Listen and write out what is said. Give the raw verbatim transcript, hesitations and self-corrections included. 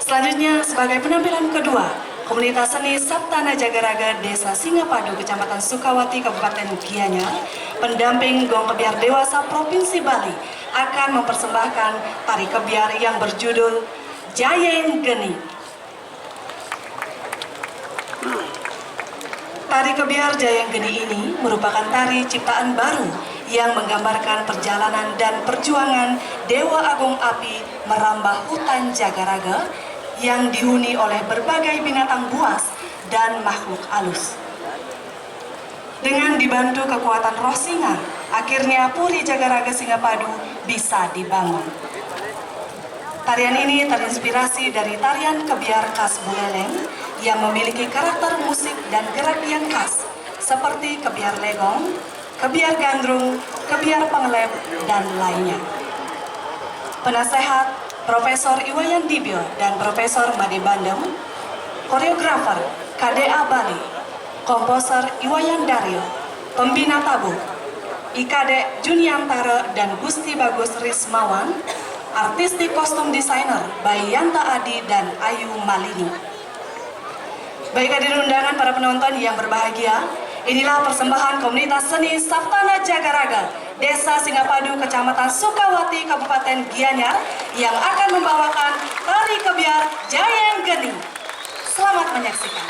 Selanjutnya, sebagai penampilan kedua, komunitas seni Saptana Jagaraga Desa Singapadu, Kecamatan Sukawati, Kabupaten Gianyar, pendamping Gong Kebyar Dewasa Provinsi Bali, akan mempersembahkan tari kebyar yang berjudul Jayeng Geni. Tari kebyar Jayeng Geni ini merupakan tari ciptaan baru yang menggambarkan perjalanan dan perjuangan Dewa Agung Api merambah hutan Jagaraga yang dihuni oleh berbagai binatang buas dan makhluk alus. Dengan dibantu kekuatan roh singa, akhirnya Puri Jagaraga Singapadu bisa dibangun. Tarian ini terinspirasi dari tarian kebyar khas Buleleng yang memiliki karakter musik dan gerak yang khas, seperti kebyar legong, kebyar gandrung, kebyar pengelep, dan lainnya. Penasehat Profesor Iwayan Dibyo dan Profesor Made Bandem, koreografer K D A Bali, komposer Iwayan Daryo, pembina tabuh I K D Juniantara dan Gusti Bagus Rismawan, artistik kostum desainer Bayanta Adi dan Ayu Malini. Baik, hadirin undangan, para penonton yang berbahagia, inilah persembahan komunitas seni Saptana Jagaraga, Desa Singapadu, Kecamatan Sukawati, Kabupaten Gianyar, yang akan membawakan tari kebyar Jayeng Geni. Selamat menyaksikan.